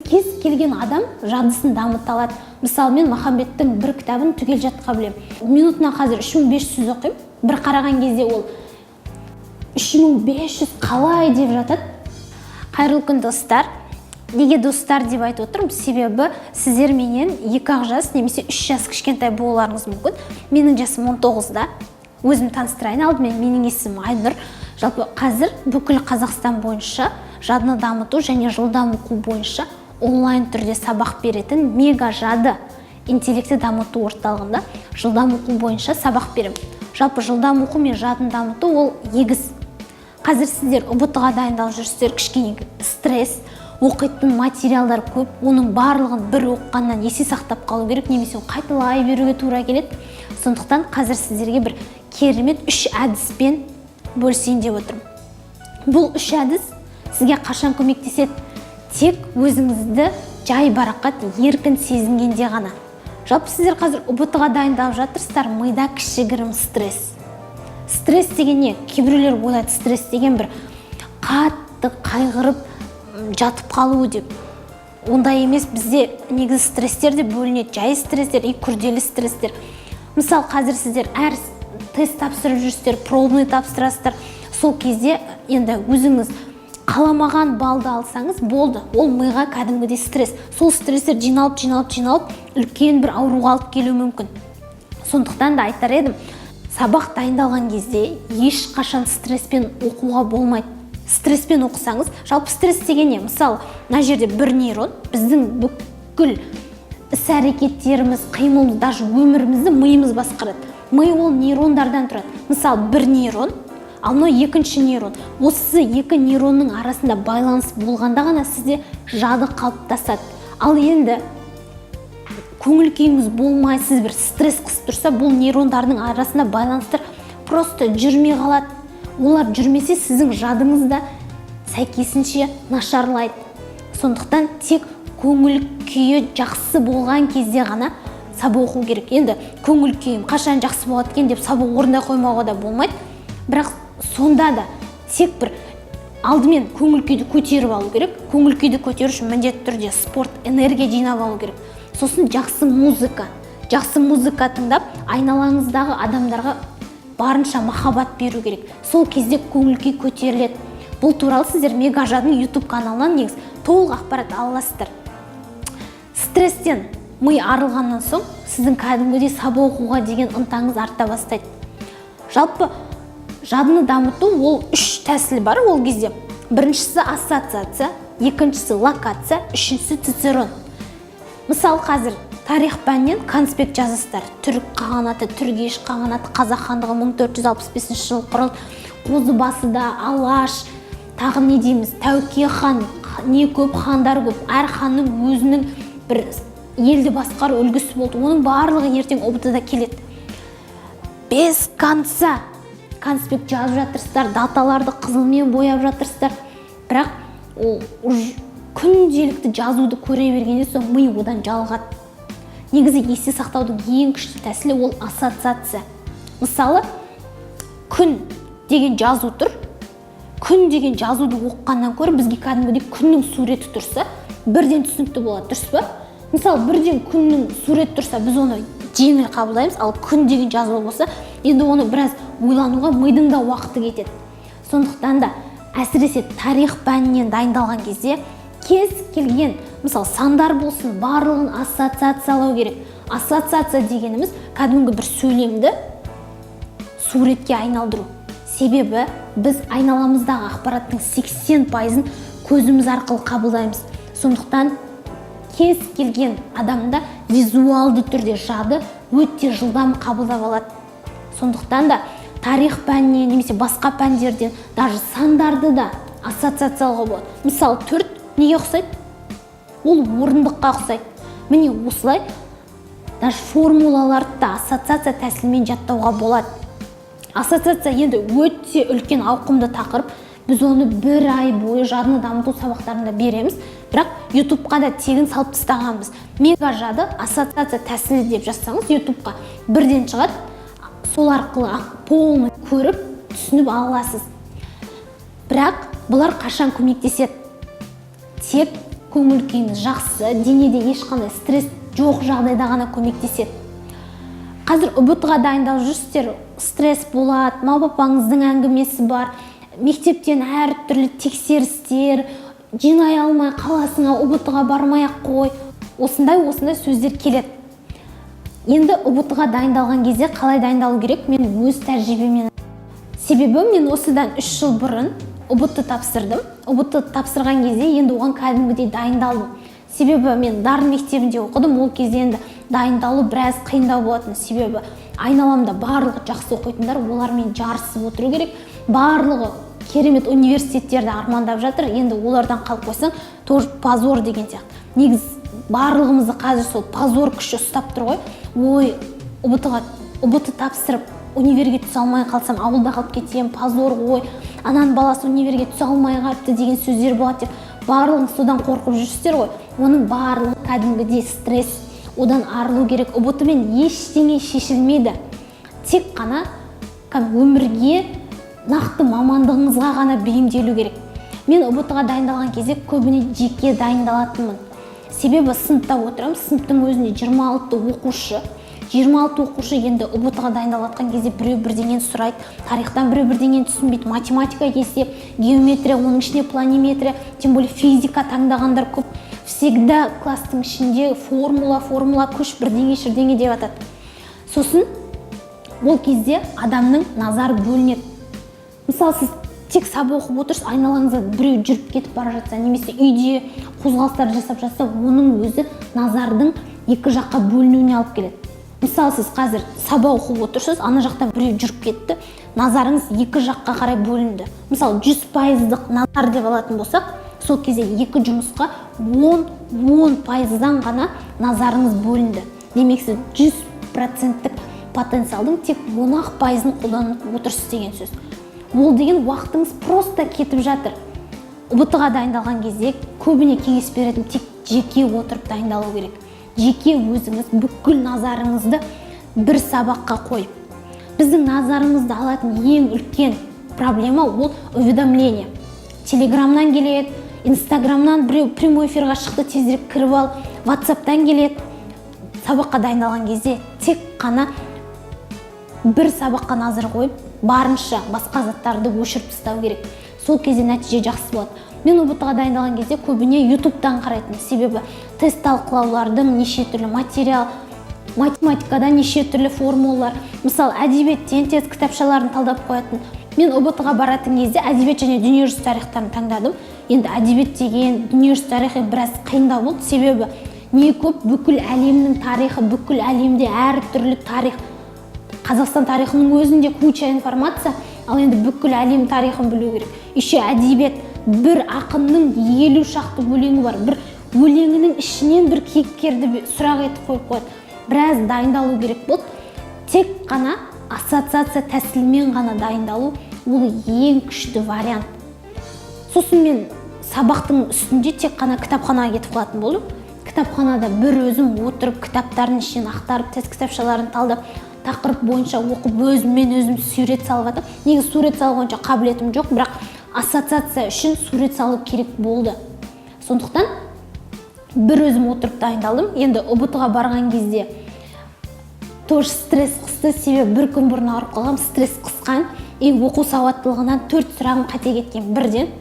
Кез келген адам жадысын дамыта алады. Мысалы, мен Махамбеттің бір кітабын түгел жатқа білемін. Минутына қазір 3500 оқимын. Бір қараған кезде ол 3500 қалай деп жатады. Қайырлы күн, достар! Неге «достар» деп айтып отырмын? Себебі сіздер менен 2-ақ жас немесе 3 жас кішкентай болуларыңыз мүмкін. Менің жасым 19-да. Өзім таныстырайын алдымен: менің есімім Айнұр. Жалпы, қазір бүкіл Қазақстан бойынша жадыны дамыту және жылдам оқу бойынша онлайн түрде сабақ беретін «Мега Жады» интеллектті дамыту орталығында жылдам оқу бойынша сабақ беремін. Жалпы, жылдам оқу мен жадын дамыту ол егіз. Қазір сіздер ҰБТ ға дайындалып жүрсіздер, кішкене стресс, оқитын материалдар көп. Оның барлығын бір оқығаннан есте сақтап қалу керек немесе қайталай беруге тура келеді. Сондықтан қазір сіздерге бір керемет үш әдіспен бөлісейін деп отырмын. Бұл үш әдіс сізге қашан көмектеседі? Тек өзіңізді жайбарақат, еркін сезінгенде ғана. Жалпы, сіздер қазір ҰБТ ға дайындалып жатырсыздар, мида кішігірім стресс. Стресс деген не? Кейбіреулер ойлайды, стресс деген бір қатты қайғырып, жатып қалу деп. Ондай емес. Бізде негізі стресстер де бөлінеді: жай стресстер и күрделі стресстер. Мысалы, қазір сіздер әр тест тапсырып жүрсіздер, пробный тапсырасыздар. Сол кезде енді өзіңіз қаламаған балды алсаңыз болды, ол миға кәдімгідей стресс. Сол стресстер жиналып, жиналып, жиналып, үлкен бір ауруға алып келуі мүмкін. Сондықтан да айтар едім, сабақ дайындалған кезде ешқашан стресспен оқуға болмайды. Стресспен оқысаңыз... Жалпы, стресс деген не? Мысалы, мына жерде бір нейрон. Біздің бүкіл іс әрекеттеріміз, қимылымыз, даже өмірімізді миымыз басқарады. Ми ол нейрондардан тұрады. Мысалы, бір нейрон, ал мынау екінші нейрон. Осы екі нейронның арасында байланыс болғанда ғана сізде жады қалыптасады. Ал енді көңіл күйіңіз болмай, сіз бір стресс қысып тұрса, бұл нейрондардың арасында байланыстар просто жүрмей қалады. Олар жүрмесе, сіздің жадыңыз да сәйкесінше нашарлайды. Сондықтан тек көңіл күйі жақсы болған кезде ғана сабақ оқу керек. Енді көңіл күйім қашан жақсы болады екен деп сабақ орындай қоймауға да болмайды. Бірақ сонда да тек бір алдымен көңіл күйді көтеріп алу керек. Көңіл күйді көтеру үшін міндетті түрде спорт, энергия жинап алу керек. Сосын жақсы музыка тыңдап, айналаңыздағы адамдарға барынша махаббат беру керек. Сол кезде көңіл күй көтеріледі. Бұл туралы сіздер Мегажадың YouTube каналынан негізі толық ақпарат ала аласыздар. Стресстен ми арылғаннан соң, сіздің кәдімгідей сабақ оқуға деген ынтаңыз арта бастайды. Жалпы, жадыны дамыту ол үш тәсіл бар ол кезде: біріншісі – ассоциация, екіншісі – локация, үшіншісі – Цицерон. Мысалы, қазір тарих пәнінен конспект жазасыздар: Түрік қағанаты, Түргеш қағанаты, Қазақ хандығы 1465 жылы құрылды, Қозыбасыда, Алаш, тағы не дейміз, Тәуке хан, не көп хандар көп. Әр ханның өзінің бір елді басқару үлгісі болды. Оның барлығы ертең ҰБТ да келеді. Без конца конспект жазып жатырсыздар, даталарды қызылмен бояп жатырсыздар. Бірақ ол күнделікті жазуды көре бергеннен соң, ми одан жалығады. Негізі, есте сақтаудың ең күшті тәсілі ол ассоциация. Мысалы, «күн» деген жазу тұр. «Күн» деген жазуды оқығаннан гөрі бізге кәдімгідей күннің суреті тұрса, бірден түсінікті болады, дұрыс па? Мысалы, бірден күннің суреті тұрса, біз оны жеңіл қабылдаймыз. Ал «күн» деген жазу болса, енді оны біраз ойлануға мидың да уақыты кетеді. Сондықтан да, әсіресе тарих пәнінен дайындалған кезде, кез келген, мысалы, сандар болсын, барлығын ассоциациялау керек. Ассоциация дегеніміз – кәдімгі бір сөйлемді суретке айналдыру. Себебі біз айналамыздағы ақпараттың 80%-ын көзіміз арқылы қабылдаймыз. Сондықтан кез келген адамда визуалды түрде жады өте жылдам қабылдап алады. Сондықтан да тарих пәнінен немесе басқа пәндерден, даже сандарды да ассоциациялауға болады. Мысалы, 4 неге ұқсайды? Ол орындыққа ұқсайды. Міне, осылай даже формулаларды да ассоциация тәсілімен жаттауға болады. Ассоциация енді өте үлкен, ауқымды тақырып. Біз оны бір ай бойы жадыны дамыту сабақтарында береміз. Бірақ Ютубқа да тегін салып тастағанбыз. «Мега Жады ассоциация тәсілі» деп жазсаңыз, Ютубқа бірден шығады. Сол арқылы полный көріп, түсініп ала аласыз. Бірақ бұлар қашан көмектеседі? Тек Көңіл күйіміз жақсы, денеде ешқандай стресс жоқ жағдайда ғана көмектеседі. Қазір ҰБТ ға дайындалып жүрсіздер, стресс болады, мама папаңыздың әңгімесі бар, мектептен әртүрлі тексерістер, жинай алмай қаласың, ҰБТ ға бармай ақ қой, осындай осындай сөздер келеді. Енді ҰБТ ға дайындалған кезде қалай дайындалу керек? Мен өз тәжірибеммен, себебі мен осыдан 3 жыл бұрын ҰБТ тапсырдым. ҰБТ тапсырған кезде енді оған кәдімгідей дайындалдым, себебі мен Дарын мектебінде оқыдым. Ол кезде енді дайындалу біраз қиындау болатын, себебі айналамда барлығы жақсы оқитындар, олармен жарысып отыру керек. Барлығы керемет университеттерді армандап жатыр, енді олардан қалып қойсаң, тоже позор деген сияқты. Негізі барлығымызды қазір сол позор күші ұстап тұр ғой. Ой, ҰБТ ға, ҰБТ тапсырып, универге түсе алмай қалсам, ауылда қалып кетемін, позор ғой, ананың баласы универге түсе алмай қалыпты деген сөздер болады деп барлығыңыз содан қорқып жүрсіздер ғой. Оның барлығы кәдімгідей стресс, одан арылу керек. ҰБТ мен ештеңе шешілмейді, тек қана кәдімгі өмірге, нақты мамандығыңызға ғана бейімделу керек. Мен ҰБТ ға дайындалған кезде көбіне жеке дайындалатынмын, себебі сыныпта отырамын, сыныптың өзінде 26 оқушы. 26 оқушы, енді ҰБТ ға дайындалып жатқан кезде біреу бірдеңені сұрайды тарихтан, біреу бірдеңені түсінбейді, математика, есеп, геометрия, оның ішінде планиметрия, тем более физика таңдағандар көп. Всегда класстың ішінде формула, формула, күш, бірдеңе шірдеңе деп жатады. Сосын ол кезде адамның назары бөлінеді. Мысалы, сіз тек сабақ оқып отырсыз, айналаңызда біреу жүріп кетіп бара жатса немесе үйде қозғалыстар жасап жатса, оның өзі назардың екі жаққа бөлінуіне алып келеді. Мысалы, сіз қазір сабақ оқып отырсыз, ана жақтан біреу жүріп кетті, назарыңыз екі жаққа қарай бөлінді. Мысалы, 100 пайыздық назар деп алатын болсақ, сол кезде екі жұмысқа 10-10 пайыздан ғана назарыңыз бөлінді. Демек, сіз 100 проценттік потенциалдың тек 10 ақ пайызын қолданып отырсыз деген сөз. Ол деген уақытыңыз просто кетіп жатыр. ҰБТ ға дайындалған кезде көбіне кеңес беретін: тек жеке отырып дайындалу керек, жеке өзіңіз бүкіл назарыңызды бір сабаққа қойып. Біздің назарымызды алатын ең үлкен проблема ол уведомление. Телеграмнан келеді, Инстаграмнан, біреу прямой эфирға шықты, тезірек кіріп ал, Ватсаптан келеді. Сабаққа дайындалған кезде тек қана бір сабаққа назар қойып, барынша басқа заттарды өшіріп тастау керек. Сол кезде нәтиже жақсы болады. Мен ҰБТ ға дайындалған кезде көбіне Ютубтан қарайтынмын, себебі тест талқылаулардың неше түрлі материал, математикадан неше түрлі формулалар, мысалы, әдебиеттен тест кітапшаларын талдап қоятын. Мен ҰБТ ға баратын кезде әдебиет және дүниежүзі тарихтарын таңдадым. Енді әдебиет деген, дүниежүзі тарихы біраз қиындау болды, себебі не көп, бүкіл әлемнің тарихы, бүкіл әлемде әртүрлі тарих. Қазақстан тарихының өзінде куча информация, ал енді бүкіл әлем тарихын білу керек. Еще әдебиет, бір ақынның 50 шақты өлеңі бар, бір өлеңінің ішінен бір кейіпкерді сұрақ етіп қойып қояды. Біраз дайындалу керек болды. Тек қана ассоциация тәсілімен ғана дайындалу ол ең күшті вариант. Сосын мен сабақтың үстінде тек қана кітапханаға кетіп қалатын болдым. Кітапханада бір өзім отырып, кітаптардың ішінен ақтарып, тест кітапшаларын талдап, тақырып бойынша оқып, өзіммен өзім сурет салып жатырмын. Негізі сурет салу бойынша қабілетім жоқ, бірақ ассоциация үшін сурет салу керек болды. Сондықтан бір өзім отырып дайындалдым. Енді ҰБТ ға барған кезде тоже стресс қысты, себебі бір күн бұрын ауырып қалғанмын, стресс қысқан. И оқу сауаттылығынан төрт сұрағым қате кеткен бірден.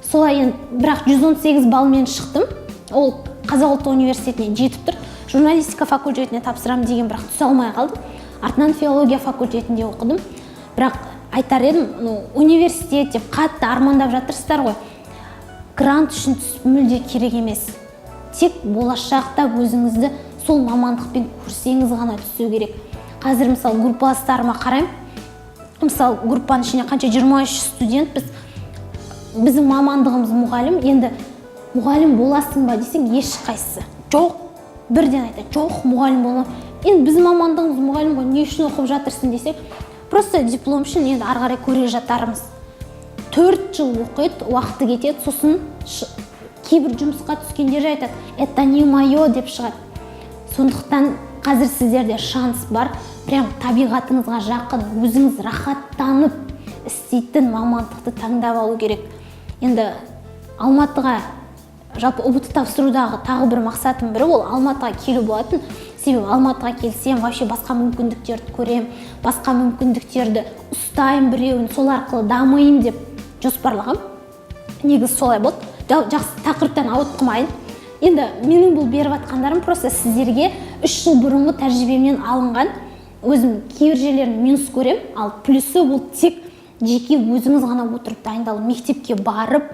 Солай енді, бірақ 118 баллмен шықтым. Ол Қазақ ұлттық университетіне жетіп тұр. Журналистика факультетіне тапсырамын деген, бірақ түсе алмай қалдым. Артынан филология факультетінде оқыдым. Бірақ айтар едім, ну, университет деп қатты армандап жатырсыздар ғой, грант үшін түсіп мүлде керек емес. Тек болашақта өзіңізді сол мамандықпен көрсеңіз ғана түсу керек. Қазір, мысалы, группаластарыма қараймын. Мысалы, группаның ішінде қанша, 23 студентпіз. Біздің мамандығымыз мұғалім. Енді мұғалім боласың ба десең, ешқайсысы жоқ, бірден айтады: «Жоқ, мұғалім боламын». Енді біздің мамандығымыз мұғалім ғой, не үшін оқып жатырсың десек, просто диплом үшін, енді ары қарай көре жатармыз. 4 жыл оқиды, уақыты кетеді. Сосын кейбір жұмысқа түскендер айтады: «Это не мое», — деп шығады. Сондықтан қазір сіздерде шанс бар, прям табиғатыңызға жақын, өзіңіз рахаттанып істейтін мамандықты таңдап алу керек. Енді Алматыға Жалпы ҰБТ тапсырудағы тағы бір мақсатым бірі ол Алматыға келу болатын. Себебі Алматыға келсем, вообще басқа мүмкіндіктерді көрем, басқа мүмкіндіктерді ұстаймын біреуін, сол арқылы дамиын деп жоспарлағам. Негізі солай болды. Жақсы, тақырыптан ауытқымайын. Енді менің бұл беріп жатқандарым просто сіздерге 3 жыл бұрынғы тәжірибемнен алынған. Өзім кейбір жерлерін минус көрем, ал плюсы ол тек жеке өзіңіз ғана отырып дайындалу. Мектепке барып,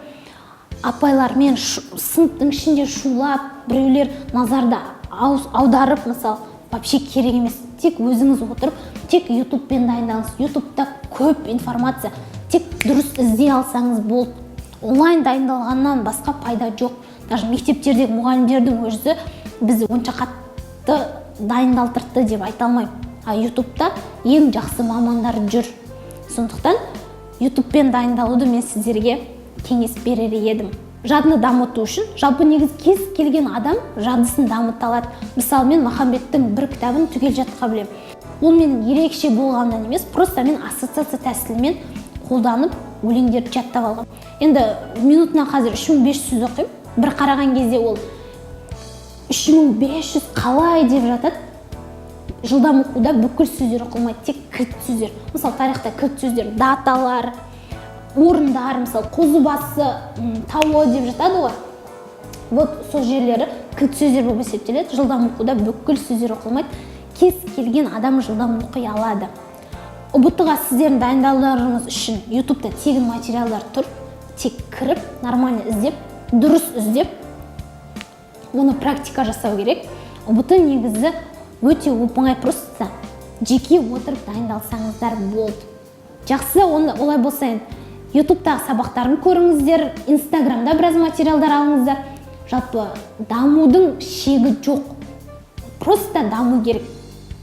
апайлармен сыныптың ішінде шулап, біреулер назарды аударып, мысалы, вообще керек емес. Тек өзіңіз отырып, тек Ютубпен дайындалыңыз. Ютубта көп информация, тек дұрыс іздей алсаңыз болды. Онлайн дайындалғаннан басқа пайда жоқ. Даже мектептердегі мұғалімдердің өзі бізді онша қатты дайындалтырды деп айта алмаймын. А Ютубта ең жақсы мамандар жүр. Сондықтан Ютубпен дайындалуды мен сіздерге кеңес берер едім. Жадыны дамыту үшін, жалпы негізі кез келген адам жадысын дамыта алады. Мысалы, мен Махамбеттің бір кітабын түгел жатқа білемін. Ол менің ерекше болғаннан емес, просто мен ассоциация тәсілімен қолданып, өлеңдерді жаттап алғанмын. Енді минутына қазір 3500 оқимын. Бір қараған кезде ол 3500 қалай деп жатады. Жылдам оқуда бүкіл сөздер оқылмайды, тек кілт сөздер. Мысалы, тарихта кілт сөздер, даталар, орындар, мысалы, Қозыбасы тауы деп жатады ғой, вот сол жерлері кілт сөздер болып есептеледі. Жылдам оқуда бүкіл сөздер оқылмайды. Кез келген адам жылдам оқи алады. ҰБТ ға сіздердің дайындалуларыңыз үшін Ютубта тегін материалдар тұр. Тек кіріп, нормально іздеп, дұрыс іздеп, оны практика жасау керек. ҰБТ негізі өте оп оңай, просто жеке отырып дайындалсаңыздар болды. Жақсы, оны олай болса, енді Ютубтағы сабақтарын көріңіздер, Инстаграмда біраз материалдар алыңыздар. Жалпы дамудың шегі жоқ, просто даму керек.